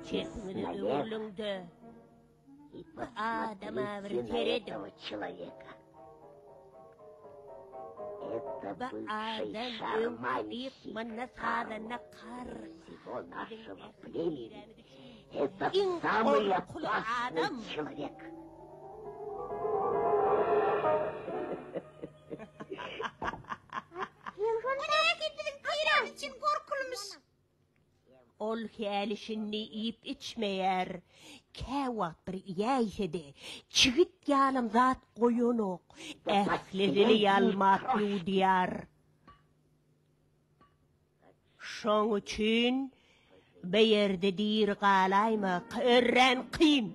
Çepiňize налево öwrüliň-de, и bu adama посмотрите bir на serediň. этого человека. Это Bu бывший adam öňki шарманщик ykmanda Карл sazanda Karl. всего Biziň нашего ähli племени. tirämiz üçin Это iň самый gorkuly опасный adam. человек. Bu nähili biziň tirämiz üçin gorkulymyş? Ol häli-şindi iýip-içmeýär. Käwagt bir iýäýse-de, çigit ýalam zat goýanok. Ählisini ýalmap ýuwdýar. Şoň üçin bu ýerde diri galaýmak örän kyn.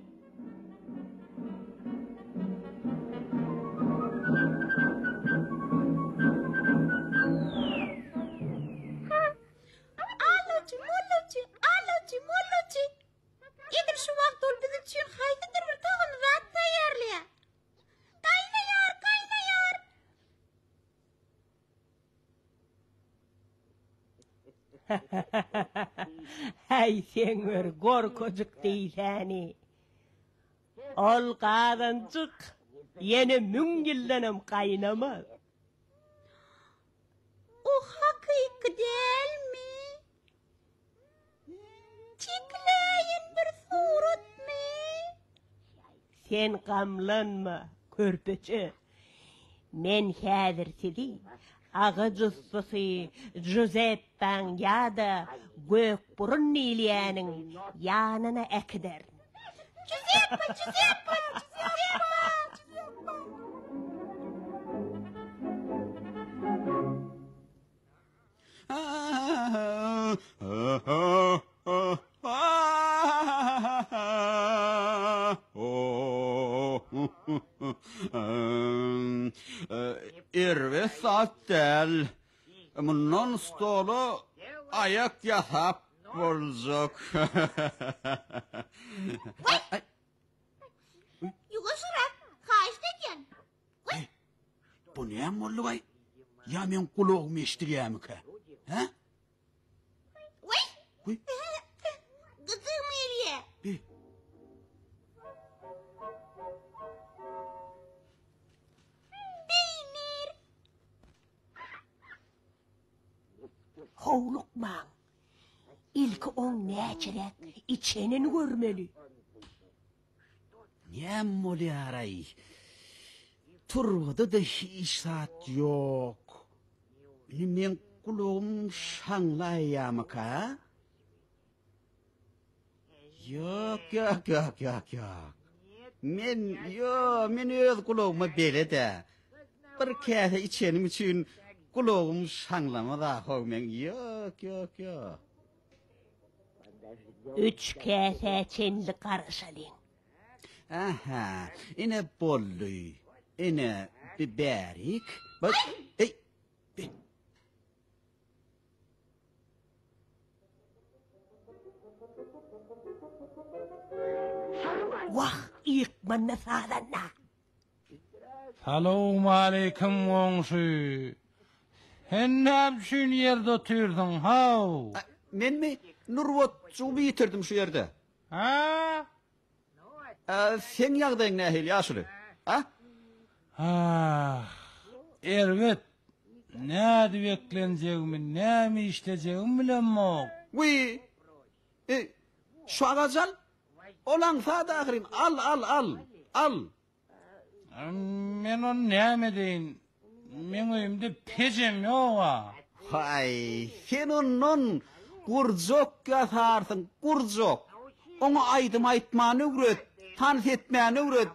Alawçy, mollawçy, alawçy, mollawçy. Edil şu wagt ol biz üçin haýsydyr bir tagamly zat taýýarlaýar. Gaýnaýar, gaýnaýar. Häý, seň bir gorkajyk diýsäni. Ol gazanjyk ýene müň ýyldanam gaýnamaz. O hakyky dälmi? Çekiläýen bir suratmy? Sen gamlanma, körpeçe. Men häzir sizi agaç ussasy Juzeppaň ýa-da Gökburun diýilýäniň ýanyna äkiderin. Juzeppa, Juzeppa, Juzeppa, Juzeppa! Erbet zat däl. Mundan stola aýak ýasap boljak. Ýuwaşyrak, haýyşt edýän. Heý, bu näme boldy baý? Ýa meň gulagym eşidilýärmikä? Hä? Weý! Weý! Gyjygym gelýä. Bi. Peýnir. Howlukmaň. Ilki oň näçeräk içenini görmeli. Näme bolýar-aý? Turbada-da hiç zat ýok. Indi meň gulagym şaňlaýýarmyka? Ýok, ýok, ýok, ýok, ýok. Men, ýo, men öz gulagyma belet-ä. Bir käse içenim üçin gulagym şaňlamaz-a-how meň. Ýok, ýok, ýok. Üç käsä çenli garaşalyň. Aha, ine boldy. Ine, bi bärik. Bak, eý, bi. Wah, ýykmanda sazanda. Salowmaleýkim goňşy. Sen näme üçin ýerde otyrsyň, how? Menmi? Nurbatjygymy ýitirdim şu ýerde. Hä? Seň ýagdaýyň nähili, ýaşuly? A? Ah, erbet. Nädip eklenjegimi, näme işlejegimi bilemok. Wiý! E, şu agajy al. Ol aňsat ahyryn. Al, al, al. Al. Men ony näme edeýin? Meň öýümde pejem ýog-a. Haý, sen ondan gurjak ýasarsyň, gurjak. Oňa aýdym aýtmany öwret, tans etmäni öwret.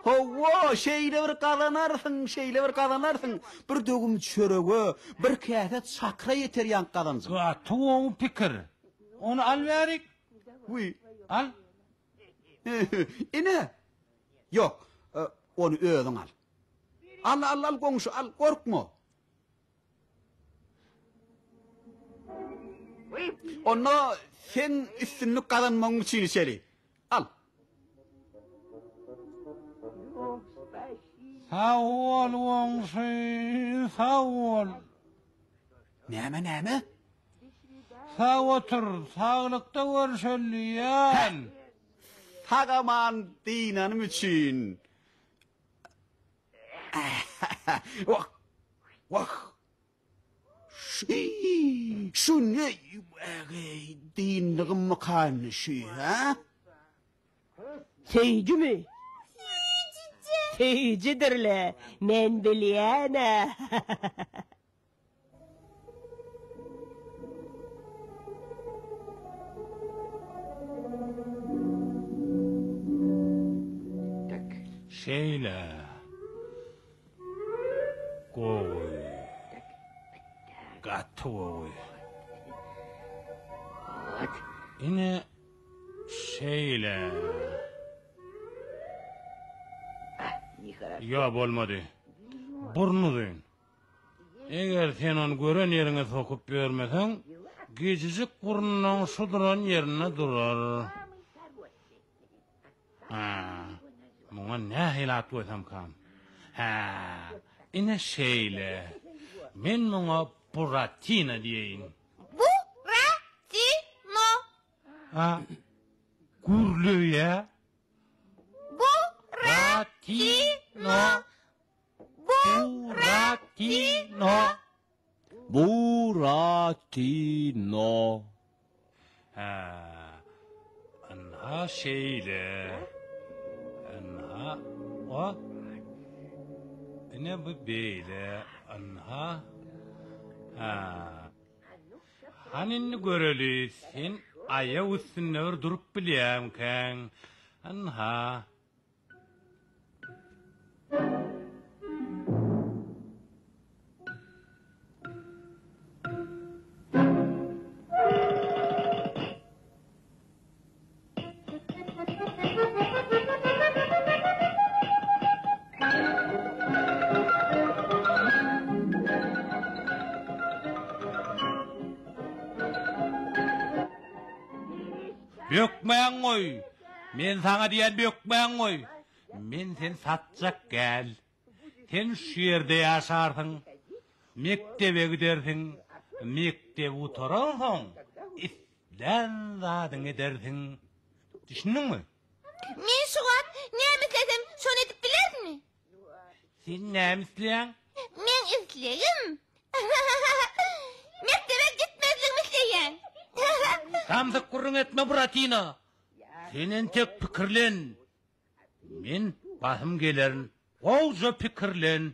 Hawa, şeýle bir gazanarsyň, şeýle bir gazanarsyň, bir döwüm çörege, bir käse çakyra ýeter ýaňky gazanjyň. Gaty gowy pikir. Ony al bärik. Wiý. Al. Ine! Ýok, ony özüň al. Al, al, al, goňşy, al, gorkma. Onda seň üstünlik gazanmagyň üçin içeli. Al. Sag bol, goňşy, sag bol. Näme, näme? Sag otur, saglykda görüşeli, ýan. Sag-aman dynanym üçin. Wah, wah. Şu ne, ägeý, dyndygymmyka indi şu, hä? Söýüjimi? Söýüjije. Söýüjidir-le, men bilýän-ä. Şeýle. Gowy. Gaty gowy. Ine şeýle. Ýa bolmady. Burny uzyn. Eger sen ony gören ýeriňe sokup ýörmeseň, gijijik burnunyň şu duran ýerinde durar. Hä, muňa nähili at goýsamkam? Hä, ine şeýle. Men muňa Buratino diýeýin. Bu-ra-ti-no. A, gürleýä. Bu-ra-ti-no. Buratino. Buratino. Hä, ynha şeýle. Ynha, o. Ine bu beýle. Ynha. Hä. Hany indi göreli, sen aýak üstünde bir durup bilýäňkäň. Ynha. Bökmäň goý! Men saňa diýýän bökmäň goý! Men seni satjak däl. Sen şu ýerde ýaşarsyň, mekdebe gidersiň, mekdebi gutaransoň islän zadyňy edersiň. Düşündiňmi? Men şu wagt näme islesem, şony edip bilerinmi? Sen näme isleýäň? Meň islegim mekdebe gitmezligimi isleýän. Samsyk gürrüň etme Buratino. Sen entek pikirlen. Men basym gelerin. Gowja pikirlen.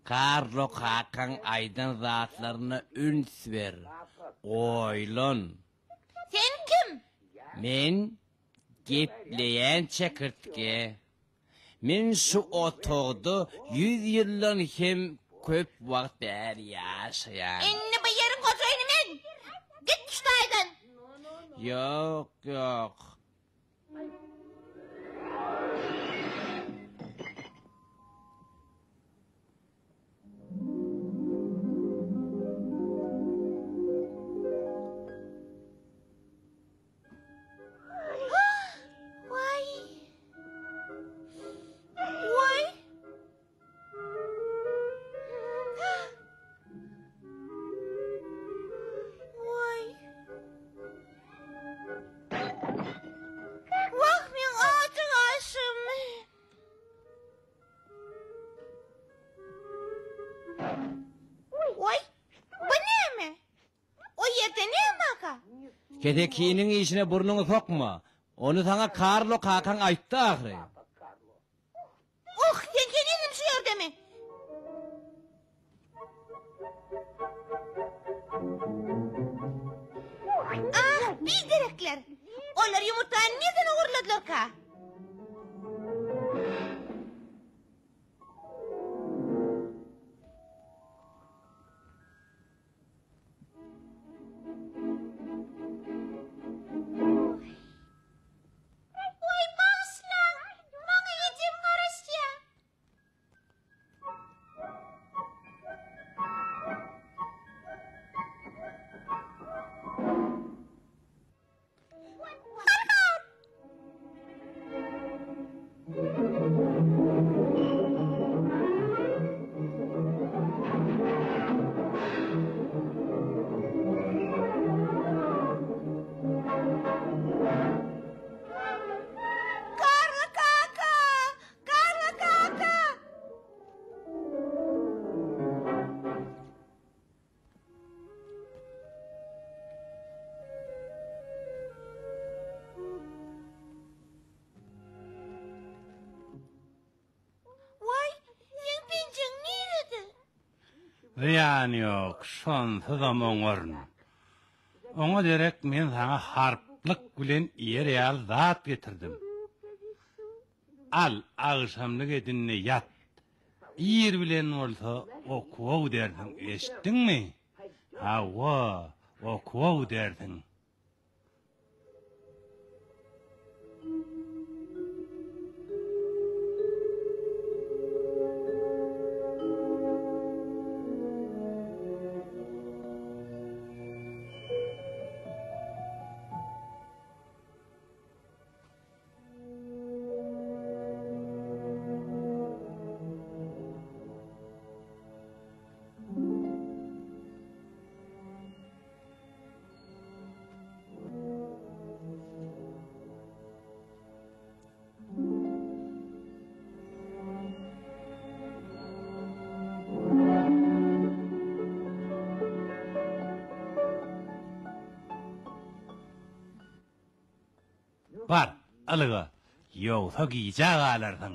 Karlo kakaň aýdan zatlaryna üns ber. Oýlan. Sen kim? Men gepleýän çekirtge. Men şu otagda ýüz ýyldan hem köp wagt bäri ýaşaýan. Indi bu ýeriň hojaýyny men! Git şu taýdan! Ýok, ýok. Waý. Waý. Waý. Wah, meň ajy gaşym. Waý, bu näme? O ýerde näme barka? Kesekiniň işine burnuňy sokma. Ony saňa Karlo kakaň aýtdy ahyry. Oh, sen henizem şu ýerdemi? Ah, biderekler! Olar ýumurtgany nirden ogurladylarka? Waý, bagyşlaň! Maňa ejem garaşýar. Farhat! Zyýany ýok, şonsuzam oňaryn. Oňa derek men saňa harplyk bilen iýer ýaly zat getirdim. Al, agşamlyk edin-de ýat. Ir bilen bolsa okuwa gidersiň, eşitdiňmi? Hawa, okuwa gidersiň. Bar, ylyga, ýogsa gijä galarsyň.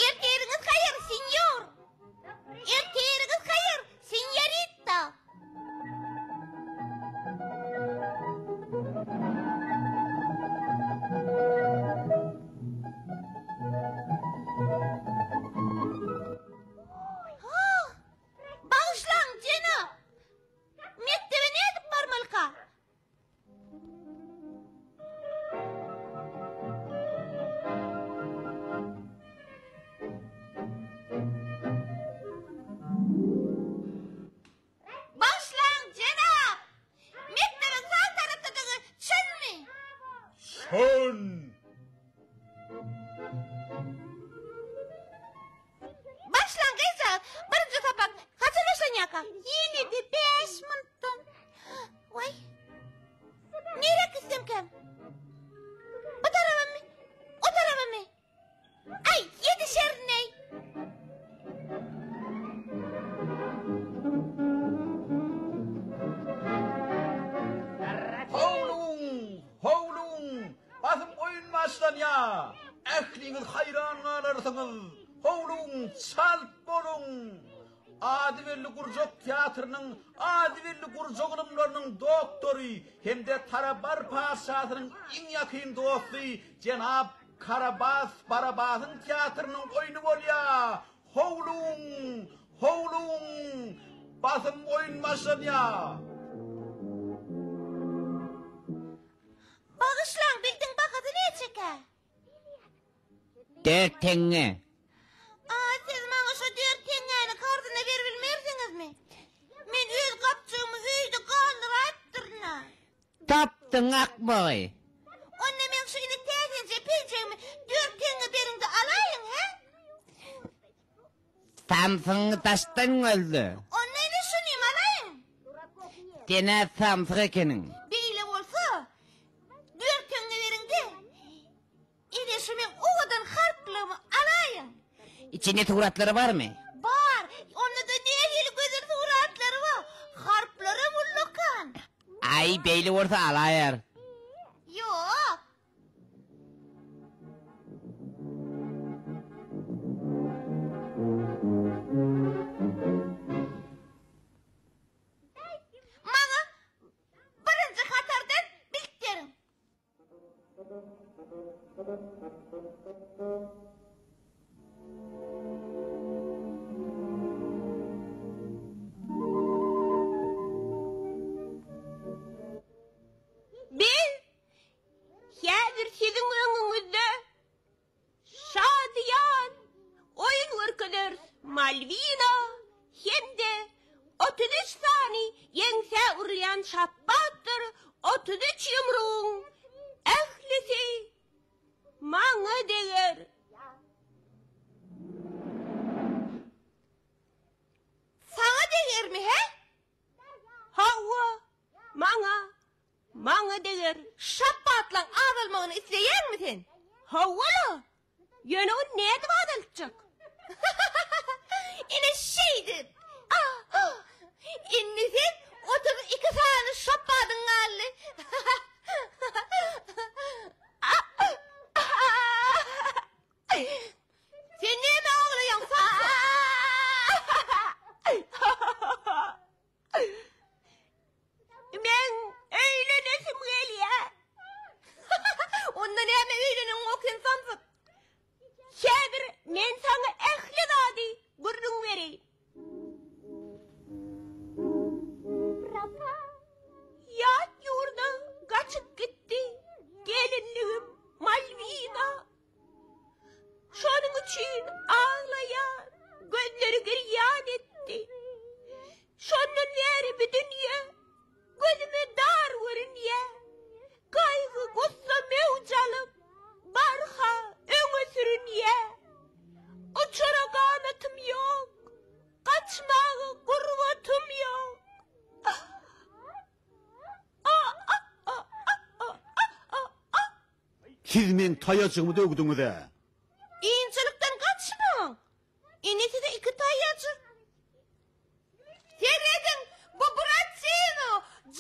Ertiriňiz haýyr, senýor! Ertiriňiz haýyr, senýorita! Bagyşlaň, jenap! Mekdebe nädip barmalyka? Bagyşlaň, jenap! Mekdebiň sag tarapdadygy çynmy? Çyn! Başlaň gyzjagaz, birinji sapak haçan başlanýarka? Ýene-de bäş minutdan. Waý. Nirä gitsemkäm? Bu tarabamy? O tarabamy? Aý, ýetişerin-eý. Howlugyň, howlugyň, basym oýun başlanýar. Ähliňiz haýran galarsyňyz. Howlugyň, çalt boluň. Ady belli gurjak teatrynyň ady belli gurjak ylymlarynyň doktory hem-de Tarabar patyşasynyň iň ýakyn dosty jenap Karabas Barabasyň teatrynyň oýny bolýar. Howlugyň! Howlugyň! Basym oýun başlanýar. Bagyşlaň, bildiň bahasy näçekä? Dört teňňe. A, siz maňa şo dört teňňäni karzyna beribilmersiňizmi? Men öz gapjygymy öýde galdyraýypdyryn-a. Tapdyň akmagy. Onda meň şu indi täzeje penjegimi dört teňňe beriň-de alaýyň, hä? Samsygyňy daşdan gözle. Onda indi şunym alaýyň. Sen-ä samsyk ekeniň. Beýle bolsa, dört teňňe beriň-de, Ine şu meň owadan harplygymy alaýyň. Içinde suratlary barmy? Bar, onda-da nähili gözel suratlary bar. Harplaram ullakan. Aý, beýle bolsa alaýar. Ýok. Maňa birinji hatardan bilt beriň. Biz häzir siziň öňüňizde Şadyýan oýun görkezeris Malwina hem-de 33 sany ýeňsä urulýan şapbatdyr 33 ýumrugyň ählisi maňa deger. Saňa degermi, hä? Hawa, maňa. Maňa deger. Şapbatlaň azalmagyny isleýäňmi sen? Hawa-la! Ýöne ony nädip azaltjak? Ine şeýdip! Indi sen 32 sany şapbadyň galdy. Sen näme aglaýaň, samsyk? Meň öýlenesim gelýär. Onda näme öýleneňok sen samsyk? Häzir men saňa ähli zady gürrüň bereýin. Ýat ýurda gaçyp gitdi gelinligim Malwina. Şonuň üçin aglaýar, gözleri girýan etdi. Şondan bäri bu dünýe gözüme dar görünýär. Gaýgy-gussa möwç alyp, barha öňe sürünýär. Uçara ganatym ýok, gaçmaga gurbatym ýok. Siz meň taýajygymy döwdüňiz-ä! Ynjalykdan gaçmaň! Ine size iki taýajyk. Serediň, bu Buratino!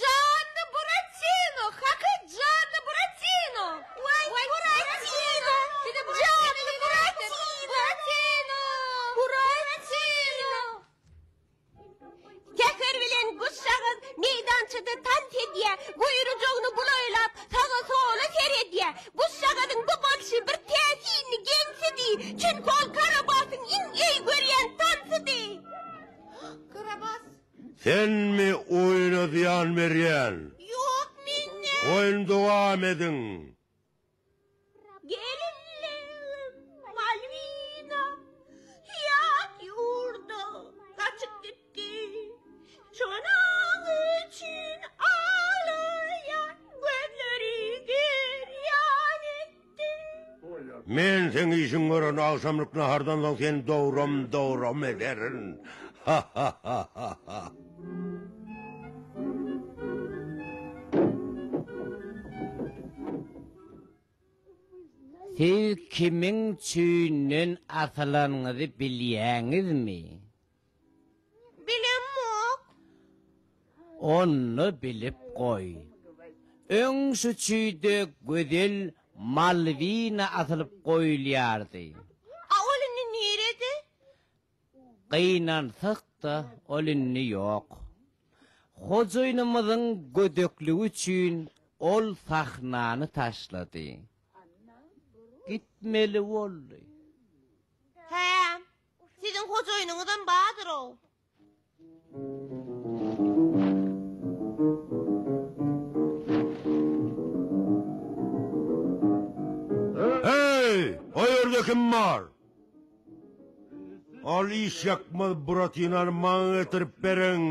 Janly Buratino! Hakyt janly Buratino! Waý, Buratino! Janly Buratino! Buratino! Buratino! Säher bilen guşjagaz meýdançada tans edýär, guýrujagyny bulaýlap, saga-sola seredýär. Guşjagazyň bu bolşy bir täsinli geňsidi, çünki ol Karabasyň iň eý görýän tansydy. Karabas. Senmi oýuna zyýan berýän? Ýok, men däl. Oýun dowam ediň. Gelinligim Malwina ýat ýurda gaçyp gitdi. Şonuň üçin aglaýan gözleri girýan etdi. Men seň işiň gören agşamlyk nahardan soň seni dogram-dogram ederin. Ha-ha-ha-ha-ha. Siz kimiň çüýünden asylanyňyzy bilýäňizmi? Bilemok. Onda bilip goý. Öň şu çüýde gözel Malwina asylyp goýulýardy. A ol indi nirede? Gynansak-da, ol indi ýok. Hojaýynymyzyň gödekligi üçin ol sahnany taşlady. Gitmeli boldy. Hä, siziň hojaýynyňyzam bardyr-ow. Heý, o ýerde kim bar? Ol işýakmaz Buratinany maňa getirip beriň.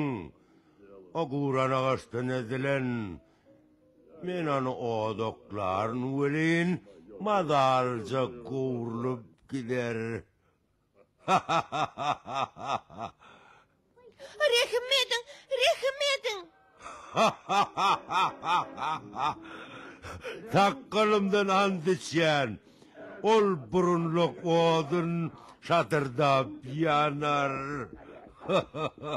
O guran agaçdan edilen. Men ony oda oklaryn welin, mazalyja gowrulyp gider. Ha-ha-ha-ha-ha! Rehim ediň, rehim ediň! Ha-ha-ha-ha-ha! Sakgalymdan ant içýän, ol burunlak odun şatyrdap ýanar. Ha-ha-ha!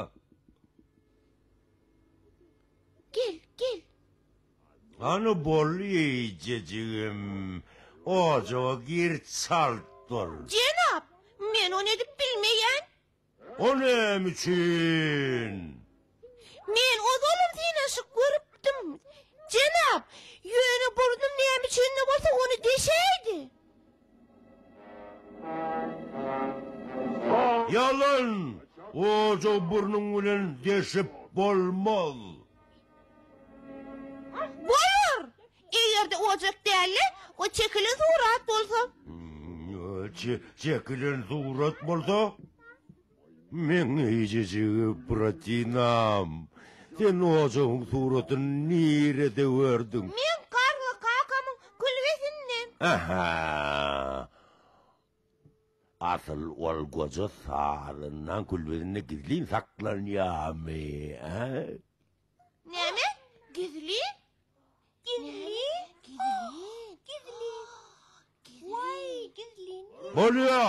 Gel, gel. Hany bol eýjejigim, ojaga gir çalt bol. Jenap, men ony edip bilmeýän. O näme üçin? Men ozalam synaşyk görüpdim, jenap, ýöne burnum näme üçin-de bolsa ony deşäýdi. Ýalan! Ojagy burnuň bilen deşip bolmaz. Bolar! Eger-de ojak däl-de, o çekilen surat bolsa. Çekilen surat bolsa? Meň eýjejigi Buratinam, sen ojagyň suratyny nirede gördüň? Men garga kakamyň külbesinden. Aha! Asyl ol goja sazyndan külbesinde gizlin saklanýarmy, a? Näme? Gizlin? Gizlin? Gizlin. Gizlin. Waý, gizlin. Bolýa!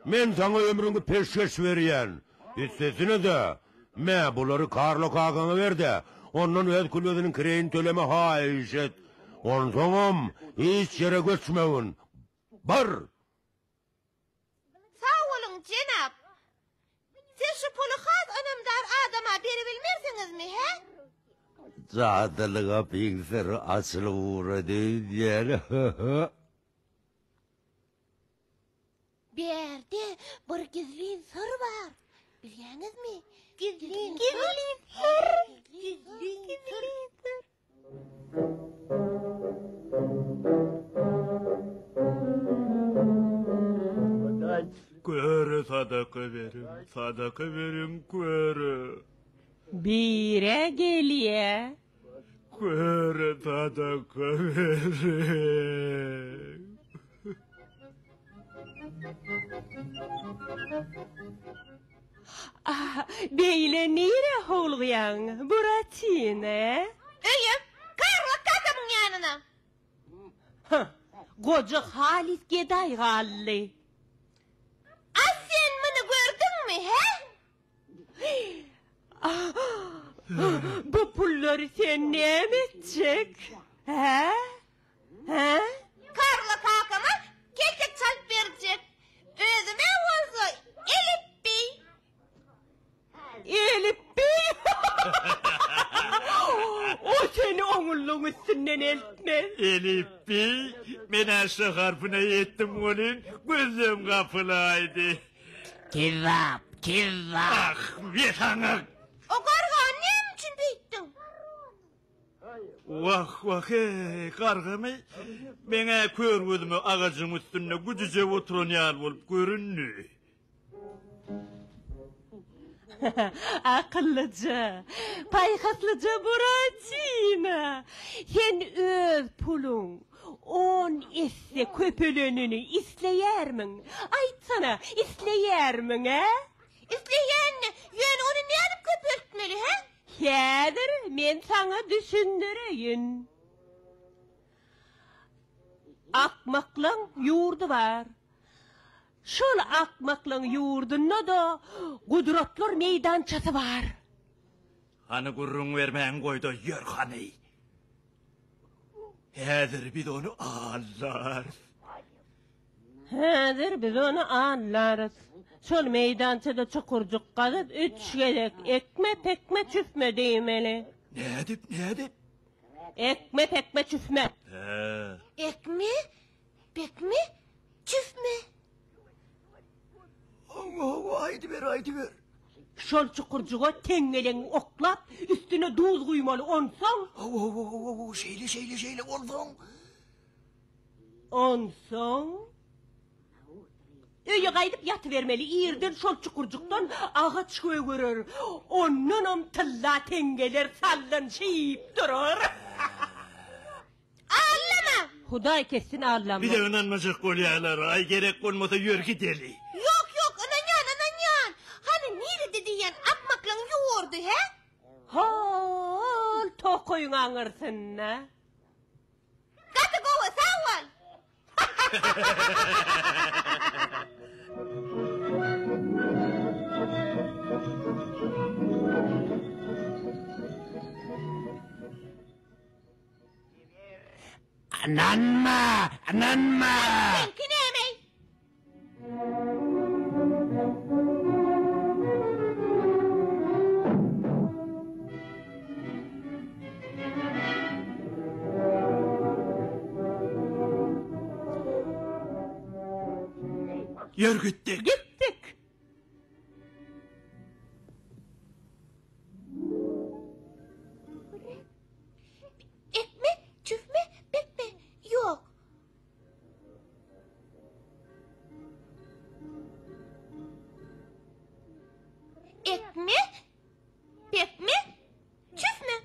Men saňa ömrüňi peşgeş berýän. Üstesine-de, me, bulary Karlo kakaňa ber-de, ondan öz külbesiniň kireýini töleme haýyş et. Onsoňam, hiç ýere göçmegin. Bar! maňa beribilmersiňizmi, hä? Jadyly gapyň syry açylyp ugrady öýdýän. Bärde bir gizlin syr bar. Bilýäňizmi? Gizlin gizlin syr. Gizlin gizlin syr. Köre sadaka beriň, sadaka beriň köre. Bire gelýä. Köre sadaka beriň. Ah, beýle nirä howlugýaň, Buratino? Öýe, Karlo kakamyň ýanyna. Hah, goja halys gedaý galdy. A sen muny gördüňmi, hä? Bu pullary sen näme etjek, hä? Hä? Karlo kakama keltek çalyp berjek. Özüme bolsa elipbiý. Elipbiý? O seni oňullygyň üstünden eltmez. Elipbiý? Men-ä şu harpyna ýetdim welin, gözüm gapylaýdy. Kezzap, kezzap. Ah, mesaňa! O gargany näme üçin beýtdiň? Wah, wah, eý, gargamy? Meň-ä kör gözüme agajyň üstünde güjüjek oturan ýaly bolup göründi. Akyllyja, paýhaslyja Buratino! Sen öz puluň on esse köpelenini isleýärmiň? Aýtsana, isleýärmiň, ä? Isleýän-de, ýöne ony nädip köpeltmeli, hä? Häzir men saňa düşündireýin. Akmaklaň ýurdy bar. Şol akmaklaň ýurdunda-da gudratlar meýdançasy bar. Hany gürrüň bermäňi goý-da ýör hany. Häzir biz ony allarys. Häzir biz ony allarys. Şol meýdançada çukurjyk gazyp, üç gezek ekme, pekme, çüfme diýmeli. Nädip, nädip? Ekme, pekme, çüfme. Hä. Ekme, pekme, çüfme. Hawa, hawa, aýdyber, aýdyber. Şol çukurjyga teňňeleňi oklap, üstüne duz guýmaly, onsoň. Hawa, hawa, hawa, hawa, şeýle, şeýle, şeýle, onsoň. Onsoň öýe gaýdyp ýatybermeli, irden şol çukurjykdan agaç gögerer, ondanam tylla teňňeler sallanyşyp durar. Allama! Hudaý kessin allama. Bize ynanmajak bolýarlar, aý gerek bolmasa ýör gideli. Ýok, ýok, ynanýan, ynanýan. Hany nirede diýýän akmaklaň ýurdy, hä? Hol tokaýyň aňyrsynda. Gaty gowy, sag bol! Ynanma! Ynanma! Seňki näme? Ýör gitdik. Gitdik. Ekme, çüfme, bekme. Ýok. Ekme, pekme, çüfme.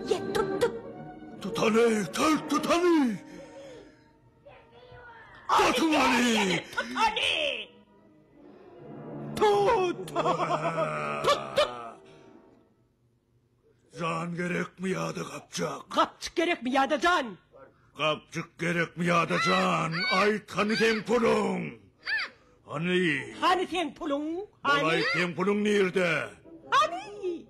Ýet, tutduk. Tutaly, tut, tutaly. Tutmaly! Tutany! Tut! Tutduk! Jan gerekmi ýa-da gapjak? Gapjyk gerekmi ýa-da jan? Gapjyk gerekmi ýa-da jan? Aýt, hany seň puluň? Hany? Hany seň puluň? Hany? Bol aýt, seň puluň nirde? Hany?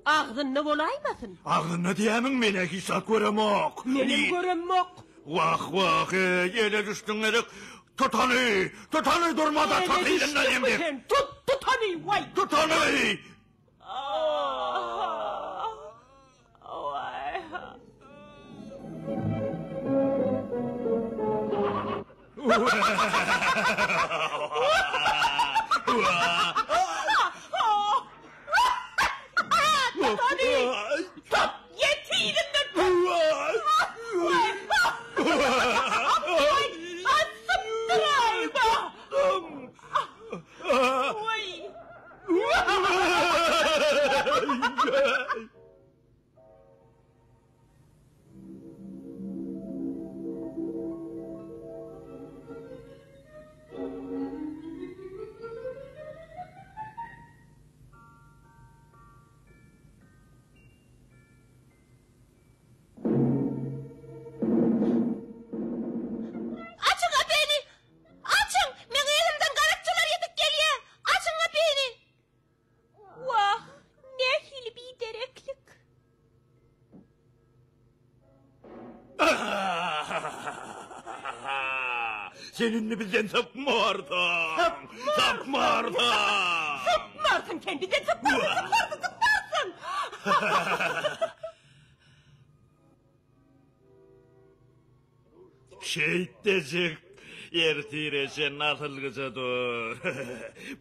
Agzynda bolaýmasyn? Agzynda diýýämiň, men-ä hiç zat göremok. Menem göremok. Wah, wah, eý, ele düşdüň gezek. Tut ony! Tut ony, durma-da, tut yzyndan Ele hem-de. düşdüňmi sen? Tut, tut ony, waý! Tut ony! Açyň gapyny! Açyň! Meň yzymdan garakçylar ýetip gelýär! Açyň gapyny! Wah, nähili bidereklik! Sen indi bizden sypmarsyň! Sypmarsyň! Sypmarsyň sen bizden sypmarsyň, sypmarsyň, sypmarsyň! Şeýtdejik, ertire çenli asylgyja dur.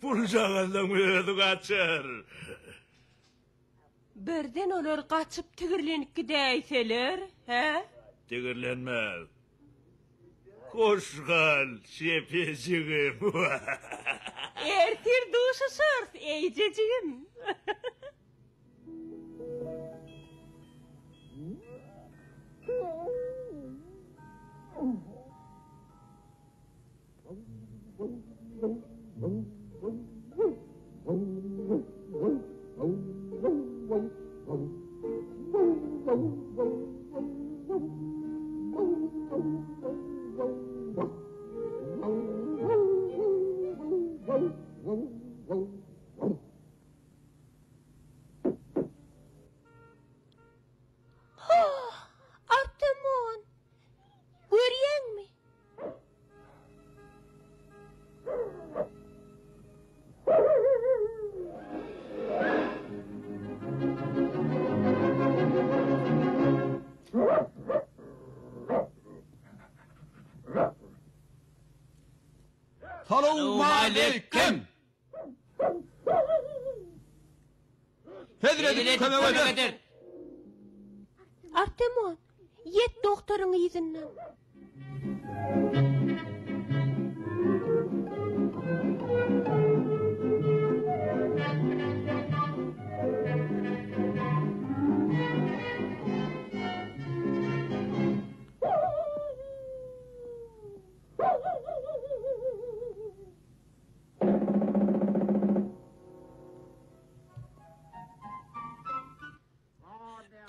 Puljagazlaň özi gaçar. Birden olar gaçyp tigirlenip gidäýseler, hä? Tigirlenmez. Hoş gal, şepejigim. Ertir duşuşarys, eýjejigim. Artemon, görýäňmi? Salowmaleýkim! Hezreti kömek eder. Artemon, ýet dogtoryň yzyndan.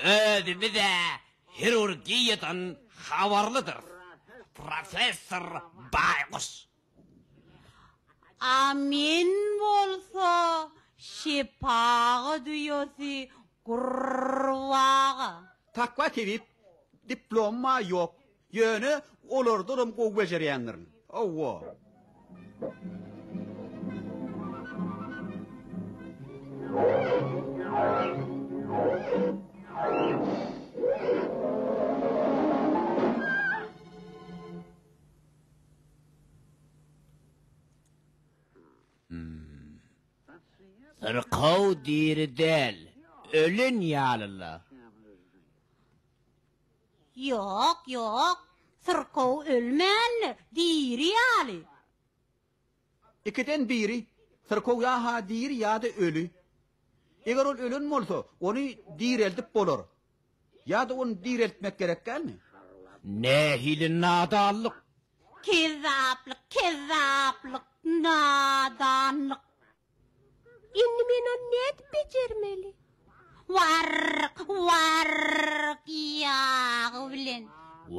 Özümiz-ä hirurgiýadan habarlydyrys, professor baýguş. A men bolsa şepagat uýasy gurbaga. Takwa tebip, diplomym-a ýok. Ýöne olardanam gowy bejerýändirin. Hawa. Syrkaw diri däl, ölen ýaly-la. Ýok, ýok, syrkaw ölmändir, diri ýaly. Ikiden biri, syrkaw ýa-ha diri ýa-da öli. Eger ol ölen bolsa, ony direldip bolar. Ýa-da ony direltmek gerek dälmi? Nähili nadanlyk! Kezzaplyk, kezzaplyk, nadanlyk. Indi men ony nädip bejermeli? Warryk, warryk ýagy bilen.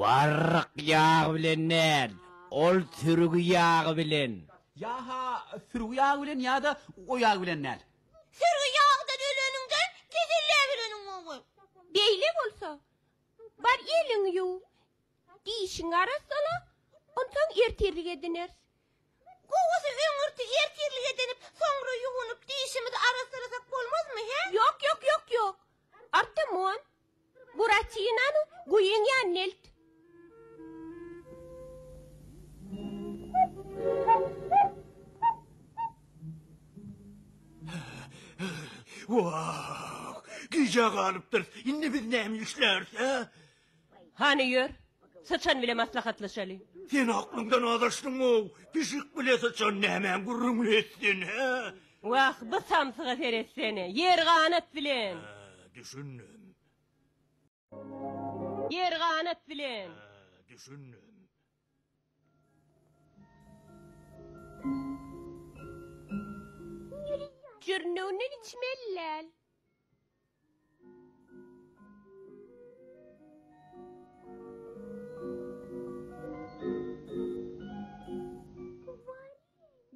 Warryk ýagy bilen däl, ol sürgi ýagy bilen. Ýa-ha sürgi ýagy bilen ýa-da o ýag bilen däl. Sürgi ýagdan öleniňden keselläbermeli. Beýle bolsa, bar eliňi ýuw, dişiňi arassala, onsoň ertirlik edineris. Gowusy öňürti ertirlik edinip, soňra ýuwunyp, dişimizi arassalasak bolmazmy, hä? Ýok, ýok, ýok, ýok. Artemon, Buratinany guýyň ýanyna elt. Wah, gijä galypdyrys. Indi biz näme işläris, hä? Hany ýör, syçan bile maslahatlaşaly. Sen aklyňdan azaşdyň-ow. Pişik bile syçan nämäň gürrüňini etsin, hä? Wah, bu samsyga seretsene, ýer ganat bilen. Hä, düşündim. Ýer ganat bilen. Hä, düşündim. Jürnüginden içmeli däl.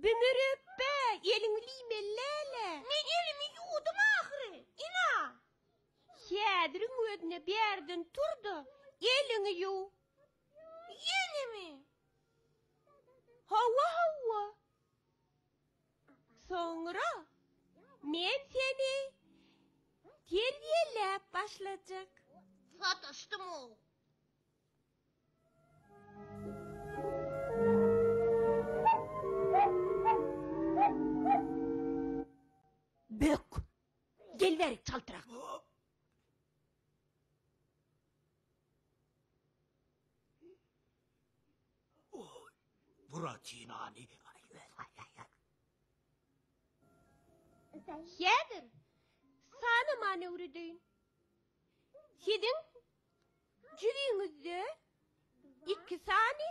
Bümürüpbe, eliňi liýmeli däl-ä. Men elimi ýuwdum ahyry. Ina. Häziriň özüne bärden tur-da, eliňi ýuw. Ýenemi? Hawa, hawa. Soňra men seni terbiýeläp başlajak. Sataşdym-ow. Bök! Gel bärik çaltrak. Buratinany. Häzir sanaman öwredeýin. Siziň jübiňizde iki sany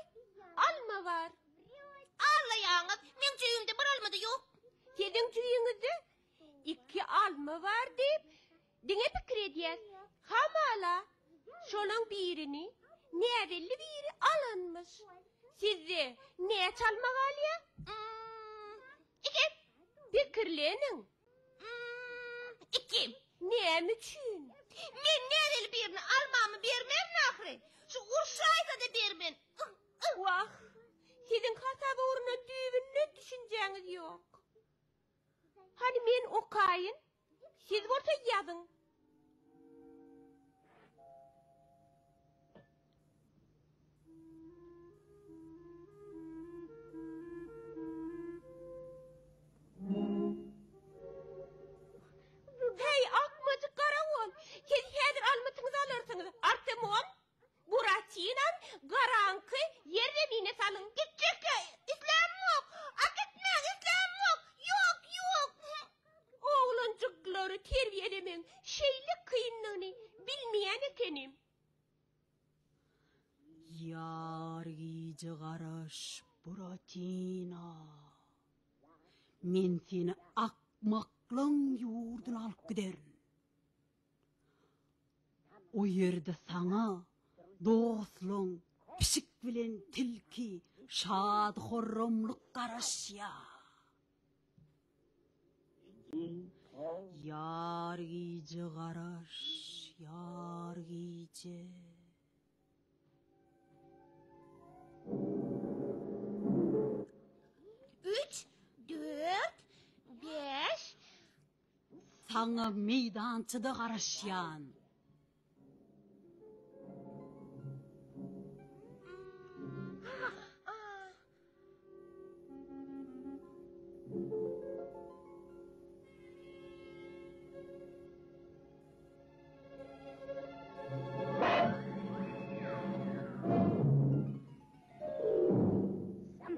alma bar. Allaýaňyz, meň jübimde bir alma-da ýok. Siziň jübiňizde iki alma bar diýip, diňe pikir edýäs. Hamala, şolaň birini näbelli biri alanmyş. Sizde näçe alma galýar? Iki. Pikirleniň. Iki. Näme üçin? Men näbelli birine almamy bermerin ahyry. Şu urşaýsa-da bermen. Wah, siziň hasap ugruna düýbünden düşünjäňiz ýok. Hany men okaýyn, siz bolsa ýazyň. Heý, akmajyk garagol, siz häzir almytyňyzy alarsyňyz. Artemon, Buratinam garaňky ýerzemine salyň. Gitjek-ä, islämok. A gitmäň, islämok. Ýok, ýok. Oglanjyklary terbiýelemegiň şeýle kyndygyny bilmeýän ekenim. Ýar gije garaş, Buratina. Men seni akmaklaň ýurduna alyp giderin. O ýerde saňa dostlaň pişik bilen tilki şady-horramlyk garaşýar. Ýar gije garaş, ýar gije. Üç, dört, bäş. Saňa meýdançada garaşýan.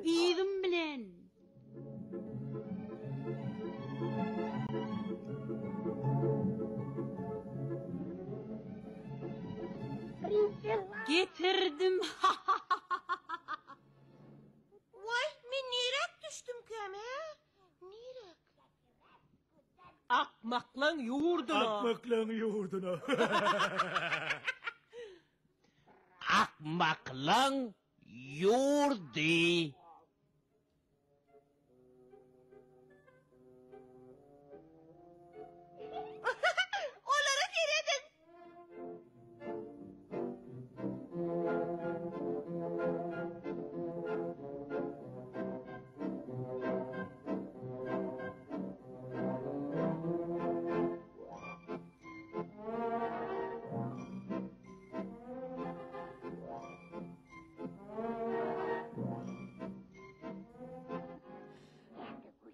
Yzym bilen. Getirdim. Waý, men niräk düşdümkäm, hä? Niräk? Akmaklaň ýurduna. Akmaklaň ýurduna. Akmaklaň ýurdy. Olara serediň.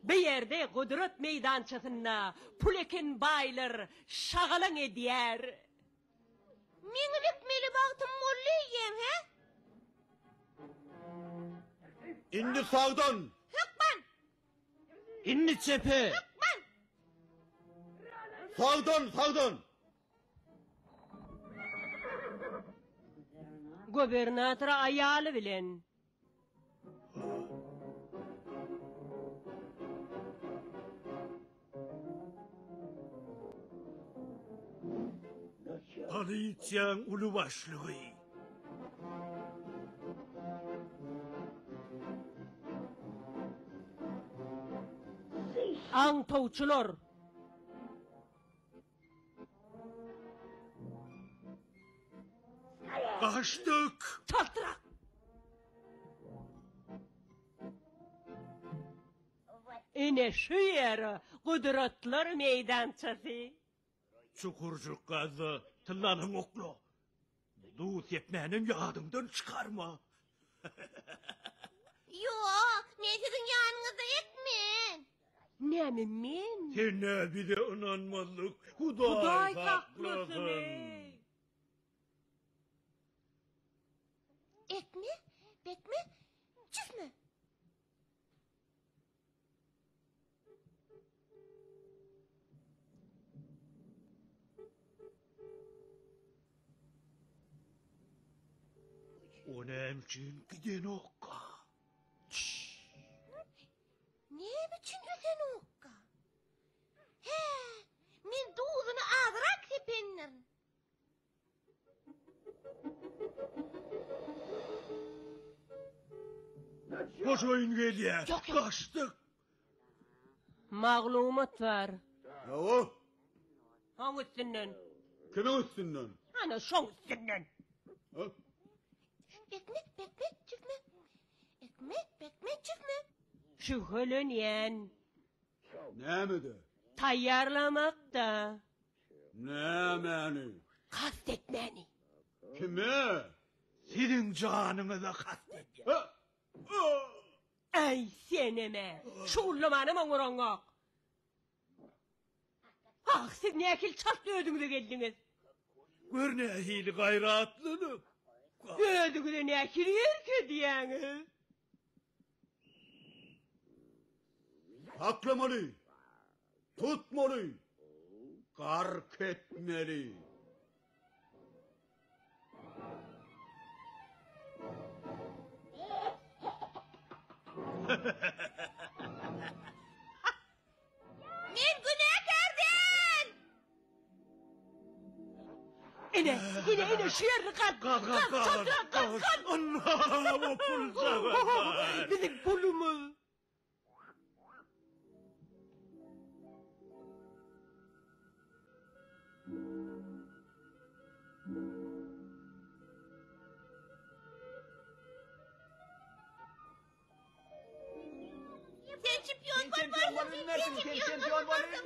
Bu ýerde gudrat meýdançasynda pul eken baýlar şagalaň edýär. Meňem ekmeli bagtym boldy eýýäm, hä? Indi sagdan! Hökman! Indi çepe! Hökman! Sagdan, sagdan! Gubernator aýaly bilen. Polisiýaň uly başlygy. Aňtawçylar. Gaçdyk! Çaltrak! Ine şu ýer gudratlar meýdançasy. Çukurjyk gazda tyllanyň okla. Duz sepmänem ýadyňdan çykarma. Ýok, men siziň ýanyňyzda etmen. Näme men? Sen-ä bize ynanmazlyk, Hudaý Hudaý saklasyn, saklasyn. eý. Etme, betme, çüsme. O näme üçin gidenokka? Näme üçin ösenokka? Hä, men duzuny azrak sependirin. Hojaýyn gelýär. Gaçdyk. Maglumat bar. Hawa. Oň üstünden. Kimiň üstünden? Ana şoň üstünden. Ekmek, bekmek, çükme. Ekmek, bekmek, çükme. Şübhelenýän. Nämede? Taýýarlamakda. Nämäni? Kast etmäni. Kime? Siziň janyňyza kast edýän. Äý, senem-ä! Şugullamanam oňaraňok. Ah, siz nähili çalt özüňize geldiňiz? Gör nähili gaýratlylyk! Özüňize nähili erk edýäňiz? Saklamaly! Tutmaly! Gark etmeli! Men günäkär däl! Ine, ine, ine şu ýerini gaz. Gaz, gaz, gaz, gaz, gaz, gaz. Allah, o pul zabat. Biziň pulumyz. Sen çempion bolmarsyň. Sen çempion bolmarsyň.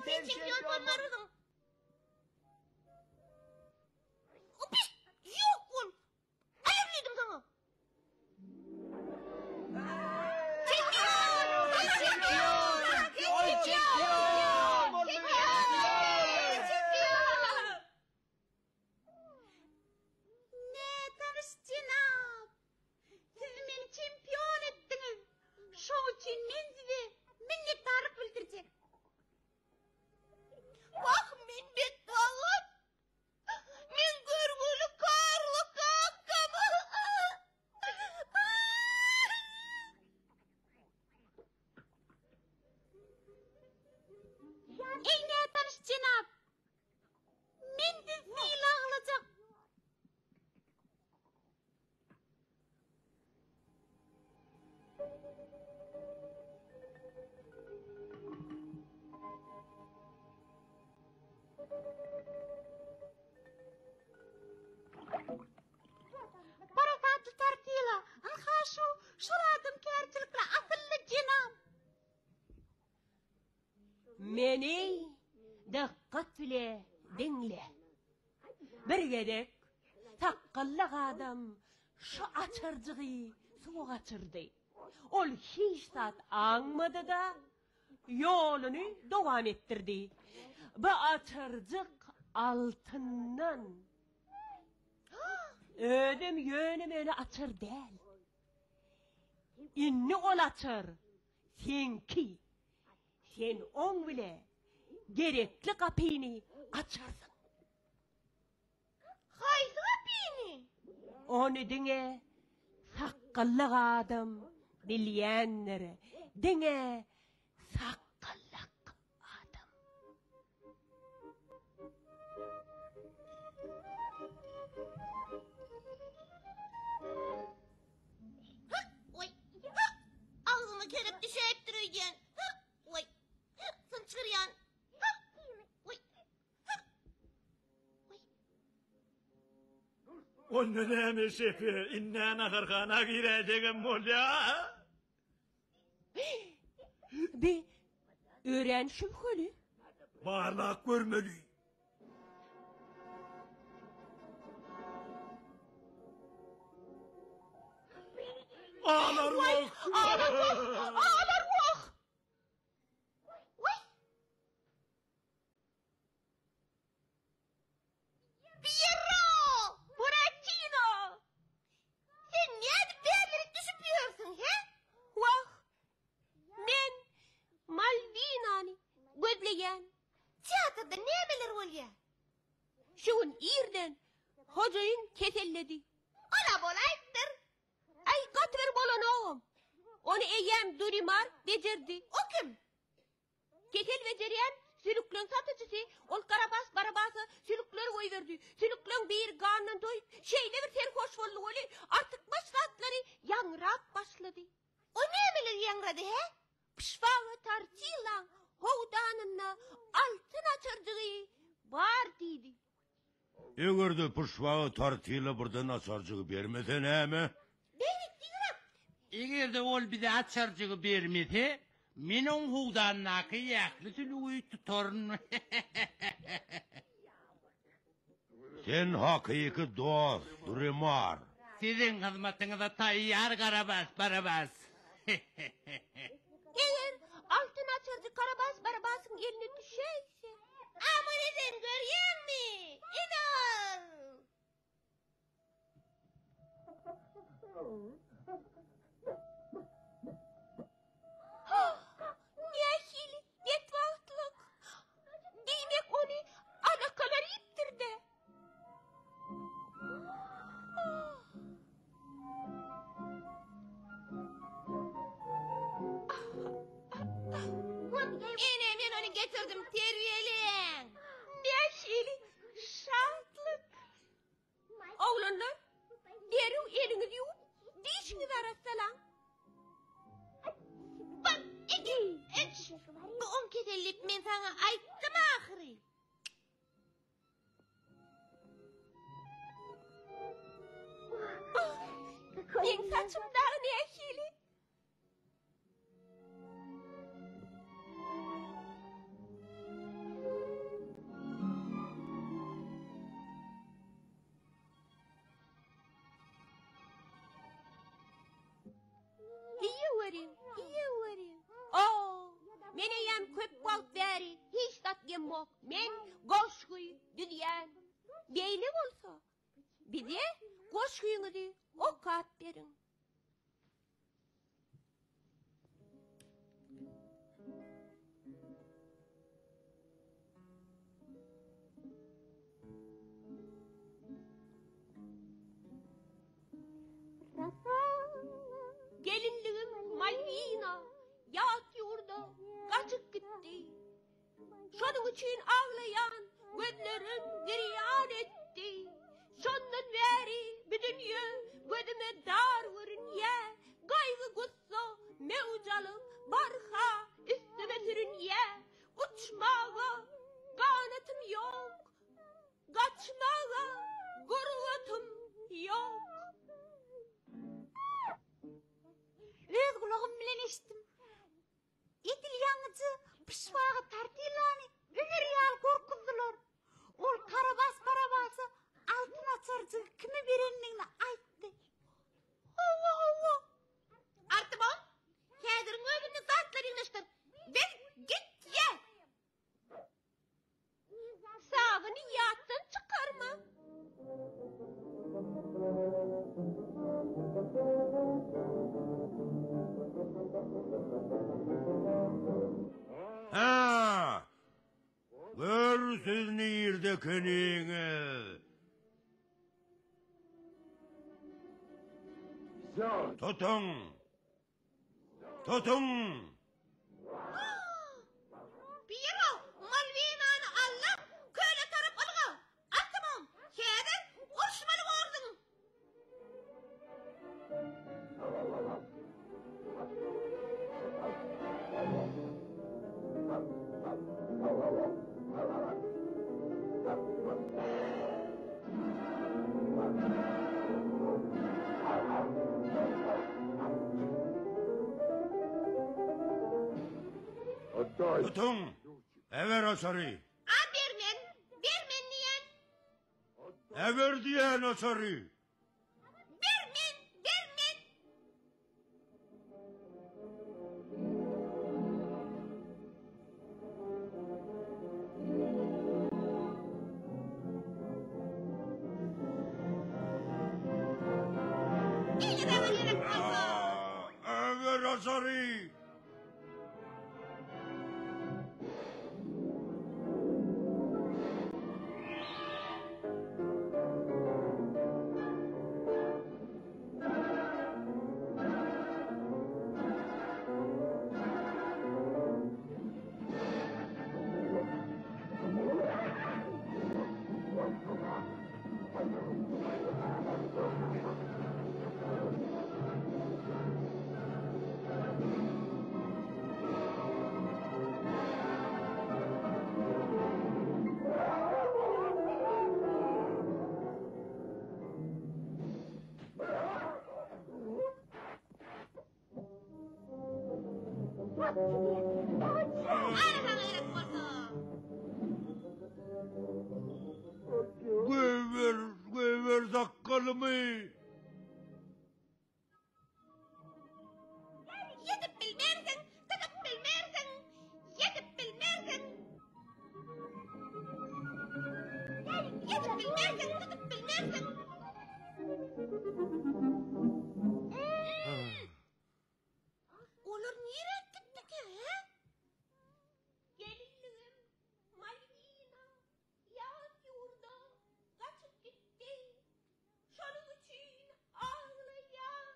Sen çempion bolmarsyň. Opi, ýok bol. Aýyr diýdim saňa. Çempion! Çempion! Çempion! Çempion! Nätanyş jenap! Siz meni çempion etdiňiz. Şoň üçin men size minnetdarlyk bildirjek. Wah, men betbagt! Men görgüli Karlo kakam! Eý, nätanyş jenap! Men sizi sylaglajak. Parasatly Tortilla, ynha şu, şol adamkärçilikli asylly jenap. Meni dykgat bile diňle. Bir gezek sakgally adam şu açarjygy suwa gaçyrdy. Ol hiç zat aňmady-da, ýoluny dowam etdirdi. Bu açarjyk altyndan. Özem ýöne-möne açar däl. Indi ol açar seňki. Sen oň bile gerekli gapyny açarsyň. Haýsy gapyny? Ony diňe sakgallyk adam bilýändir. Diňe sakgallyk adam. Hyk, oý, hyk! Agzyma kerep düşäýipdir öýdýän. Hyk, oý, hyk, synçgyrýan. Hyk, oý, hyk, oý. Onda näme şepe, ind-ä naharhana giräýsegem bolýa. Bi örän şübheli. Barlap görmeli. Ağlar wah! Ağlar wah! Ağlar wah! Pýerro! Buratino! Sen nädip bärlerik düşüp ýörsüň, he? Wah, men Malwinany gözleýän. Teatrda nämeler bolýar? Şu gün irden hojaýyn keselledi. Ol-a bolaýypdyr. Aý, gaty bir bolanogam. Ony eýýäm Durimar bejerdi. O kim? Kesel bejerýän sülükleň satyjysy ol Karabas Barabasa sülükleri goýberdi. Sülükleň biri gandan doýup, şeýle bir serhoş boldy weli, artykmaç zatlary ýaňrap başlady. O nämeler ýaňrady, hä? Pyşbaga Tortillaň howdanynda altyn açarjygy bar diýdi. Eger-de pyşbaga Tortilla birden açarjygy bermese näme? Beýik diýrak. Eger-de ol bize açarjygy bermese, men oň howdandaky ähli sülügi tutaryn. Sen hakyky dost, Durimar. Siziň hyzmatyňyza taýýar, Karabas Barabas. Eger altyn açarjyk Karabas Barabasyň eline düşäýse. A muny sen görýäňmi? Ine ol! Nähili betbagtlyk! Diýmek, ony alakalar iýipdir-dä. Ene, men ony getirdim, terbiýeläň. Nähili şatlyk! Oglanlar, derrew eliňizi ýuwup, dişiňizi arassalaň. Bir, iki, üç. Bu oň keseli diýip men saňa aýtdym ahyry. Meň saçym dagy nähili? Iýeweriň, iýeweriň. O, men eýýäm köp wagt bäri hiç zat iýemok. Men goşgy düzýän. Beýle bolsa, bize goşgyňyzy okap beriň. Gelinligim Malwina ýat ýurda gaçyp gitdi. Şonuň üçin aglaýan gözlerim girýan etdi. Şondan bäri bu dünýe gözüme dar görünýä. Gaýgy-gussa möwj alyp barha üstüme sürünýä. Uçmaga ganatym ýok. Gaçmaga gurbatym ýok. Öz gulagym bilen eşitdim. Edil ýaňyja pyşbaga Tortillany öler ýaly gorkuzdylar. Ol Karabas Barabasa altyn açarjygy kime berendigini aýtdy. Hawa, hawa. Artybam. Nirde ekeniňiz? Tutuň! Tutuň! Piero, Malwinany al-da, köle tarap ylga! Atymam, häzir uruşmaly borsuň! Tutuň! Äber açary! A bermen, bermen diýen. Äber diýen açary! Bermen, bermen. Äber açary! Goýber, goýber sakgalymy! Ýetip bilmersiň, tutup bilmersiň, ýetip bilmersiň. Ýetip bilmersiň, tutup bilmersiň. Olar nirä gitdikä, hä? Gelinligim Malwina ýat ýurda gaçyp gitdi. Şonuň üçin aglaýan,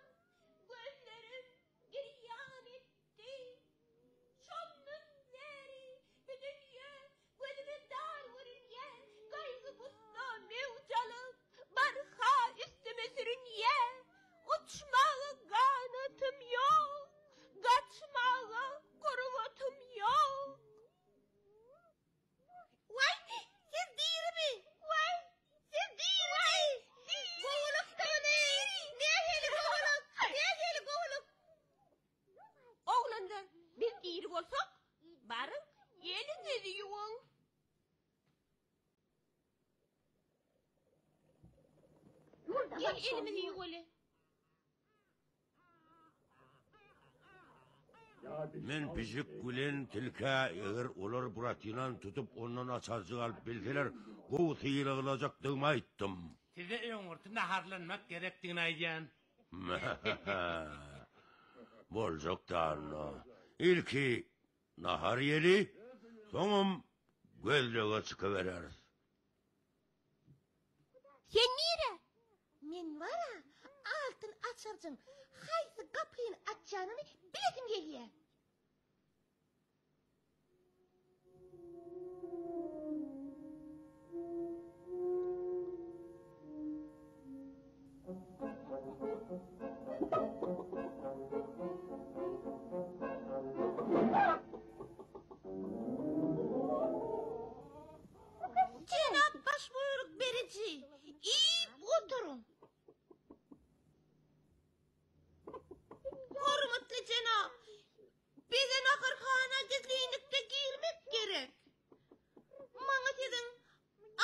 gözlerim girýan etdi. Şondan bäri bu dünýe gözüme dar görünýär, gaýgy-gussa möwç alyp, barha üstüme sürünýär. Uçmaga ganatym ýok, gaçmaga gurbatym ýok. Waý, siz dirimi? Waý, siz dirimi? Gowulykdygyny! Nähili gowulyk? Nähili gowulyk? Oglanlar, biz diri bolsak, baryň, eliňizi ýuwuň. Gel, elimizi ýuwaly. Men pişik bilen tilkä eger olar Buratinany tutup ondan açarjyk alyp bilseler gowy sylaglajakdygymy aýtdym. Size öňürti naharlanmak gerekdigini aýdýan. Boljak da Ilki nahar iýeli, soňam gözlege çykybereris. Sen nirä? Men bar-a, altyn açarjyň haýsy gapyny açjanyny bilesim gelýär. Jenap baş buýruk beriji, iýip oturyň. Hormatly jenap, bize naharhana gizlinlikde girmek gerek. Maňa siziň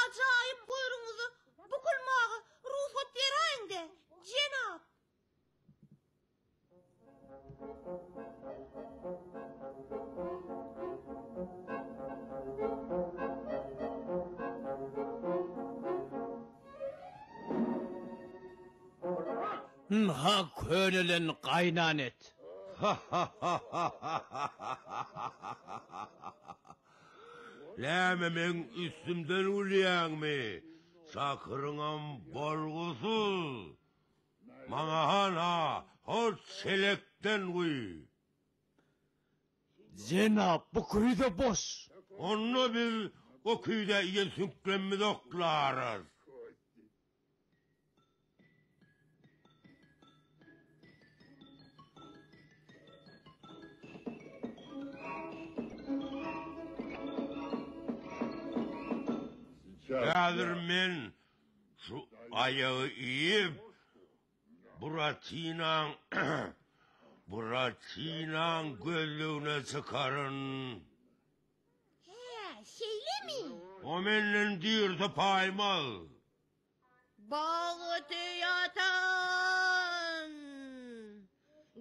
ajaýyp buýrugyňyzy bukulmaga rugsat beräýiň-de, jenap. Ynha könelen gaýnan et. Näme meň üstümden gülýäňmi? Çakyryňam bolgusyz. Maňa hana, hol çelekden guý. Jenap, bu küýze boş. Onda biz o küýzä iýen süňklerimizi oklarys. Häzir men şu aýagy iýip, Buratinaň Buratinaň gözlegine çykaryn. Hä, şeýlemi? O menden diri tapaýmaz. Bagty ýatan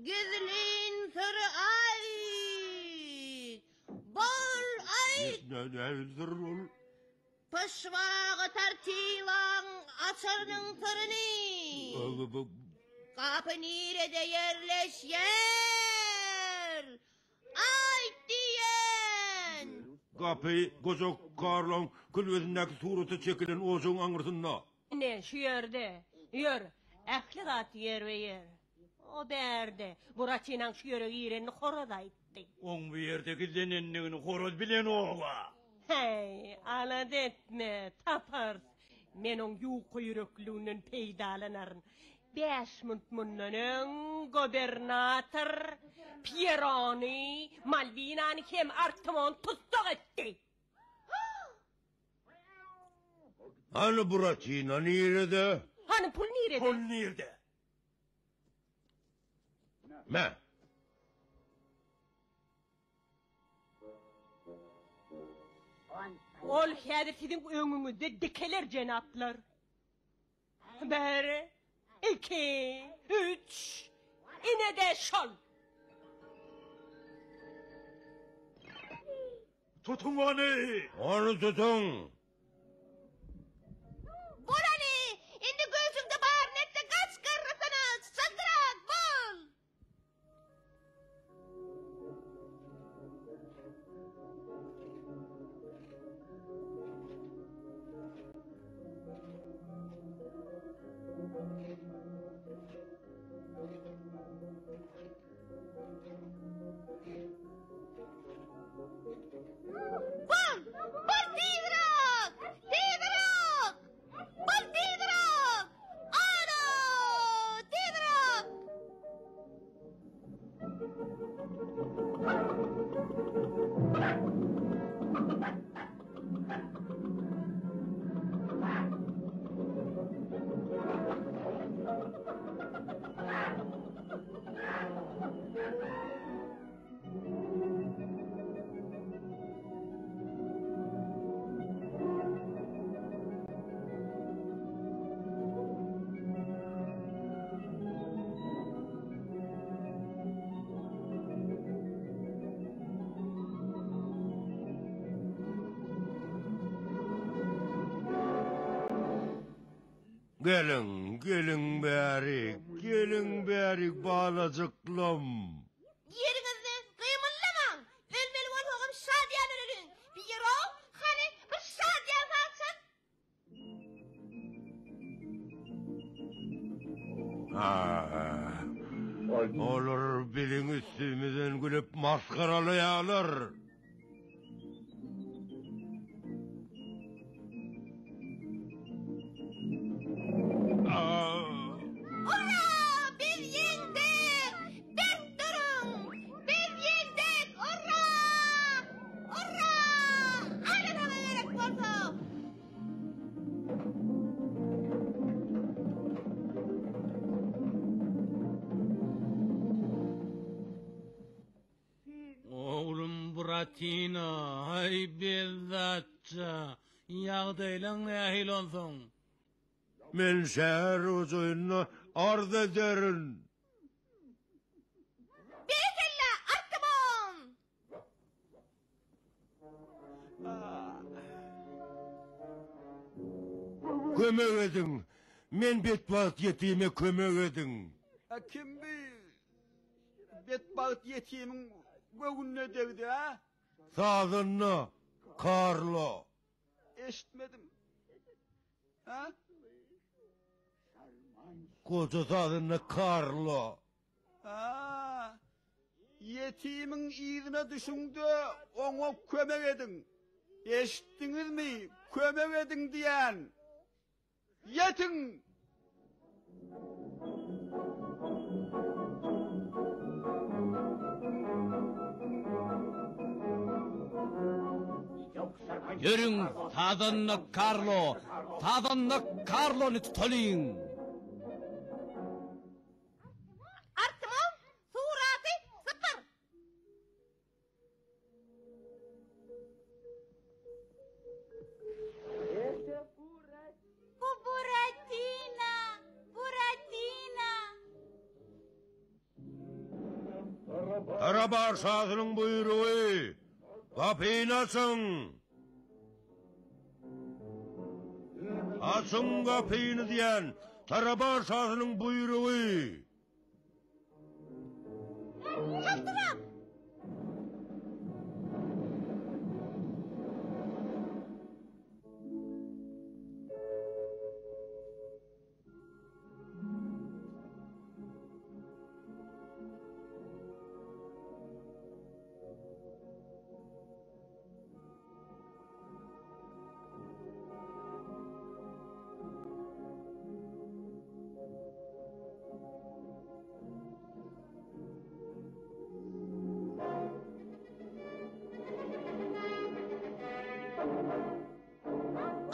gizlin syry aýt, bol aýt! Näme syr ol? Pyşbaga tortillaň açarynyň syryny. Gapy nirede ýerleşýär? Aýt diýen! Gapy goja Karloň külbesindäki surata çekilen ojagyň aňyrsynda. Ine, şu ýerde. Ýör, ähli zat ýerbe-ýer. O bärde. Buratinaň şu ýere girenini horaz aýtdy. Oň bu ýerde gizlenendigini horaz bilenog-a. Häý, alada etme, taparys. Men oň ýuka ýürekliginden peýdalanaryn. Bäş munt mundan öň gubernator Pýerony, Malwinany hem Artymony tussag etdi. Hany Buratino nirede? Hany pul nirede? Pul nirde? Me. Ol häzir siziň öňüňizde dikeler, jenaplar. Bir, iki, üç, ine-de şol! Tutuň ony! Ony tutuň! Bol hany, indi güýjüňde baryny et-de gaç garrasana, çaltrak bol! Bol! Bol tizräk! Tizräk! Bol tizräk! Ana! Tizräk! Geliň, geliň bärik, geliň bärik balajyklam. Ýeriňizde gymyldamaň! Ölmeli bolsagam şadyýan öleliň! Pýero, hany, bir şadyýan saz çal! Olar biziň üstümizden gülüp masgaralaýarlar. Ura! Biz ýeňdik! Berk duruň! Biz ýeňdik! Ura! Ura! Aýdan saňa gerek bolsa! Oglum Buratino, haý bezzatja, ýagdaýlaň nähili onsoň? Men şäher hojaýynyna arz ederin. Berekella, Artymon! Kömek ediň! Men betbagt ýetime kömek ediň! Kim bi betbagt ýetimiň göwnüne degdi, a? Sazanda! Karlo. Eşitmedim. Hä? Goja sazanda Karlo. Hä. Ýetimiň yzyna düşüň-de, oňa kömek ediň. Eşitdiňizmi, kömek ediň diýýän. Ýetiň! Ýörüň, sazanda Karlo, sazanda Karlony tutalyň! Artymow, suraty sypyr! Bu Buratina! Buratina! Tarabar şasynyň buýrugy, Gapyny açyň! Açyň gapyny diýen, Tarabar şasynyň buýrugy! Çaltrak!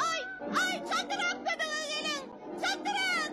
Aý, aý, çaltrak kömege geliň! Çaltrak!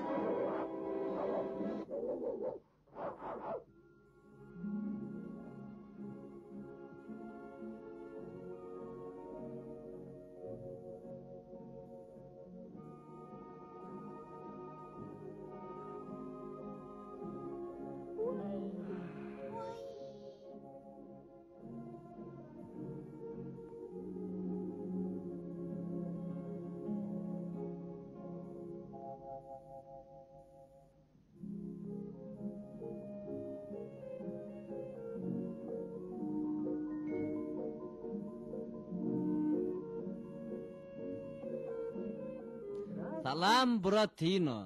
Salam Buratino.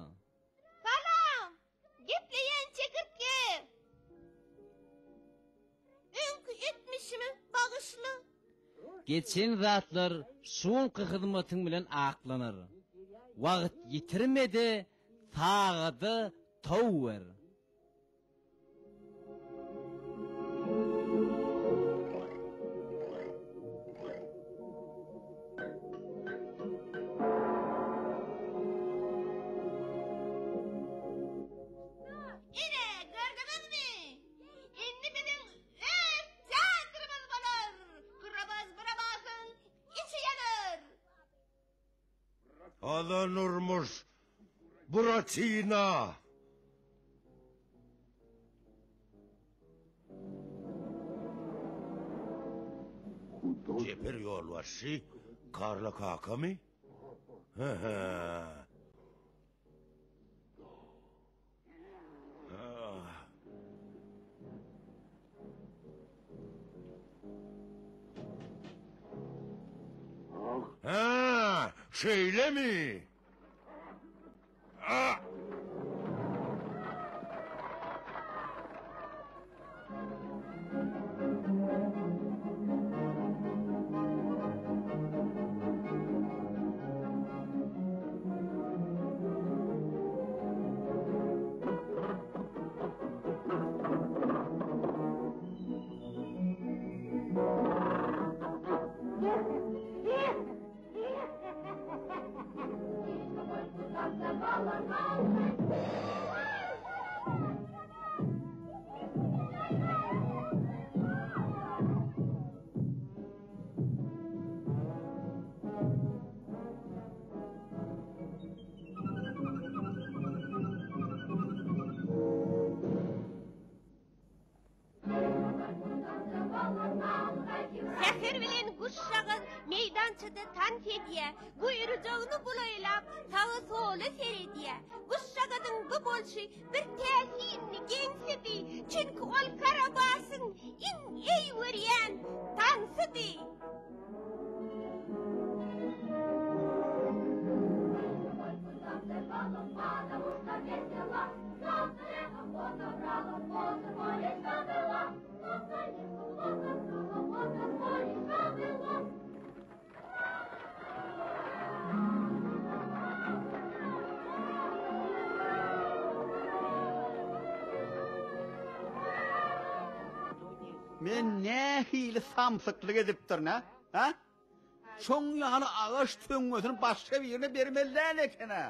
Salam! Gepleýän çekirtge! Öňki etmişimi bagyşla. Geçen zatlar şuňky hyzmatyň bilen aklanar. Wagt ýitirme-de, sagada tow ber. Ine, gördüňizmi? Indi biziň öz teatrymyz bolar! Gurabaz Burabasyň içi ýanar! Azan urmuş Buratina! Çeper ýolbaşçy Karlo kakamy? Hä-hä. Hä, şeýlemi? Ah! Säher bilen guşjagaz meýdançada tans edýär, guýrujagyny bulaýlap, saga-sola seredýär. Guşjagazyň bu bolşy bir täsinli, geňsidi, çünki ol Karabasyň iň eý görýän tansydy. Men nähili samsyklyk edipdirin-ä? Hä? Şoň ýaly agaç töňňesini başga birine bermeli däl eken-ä.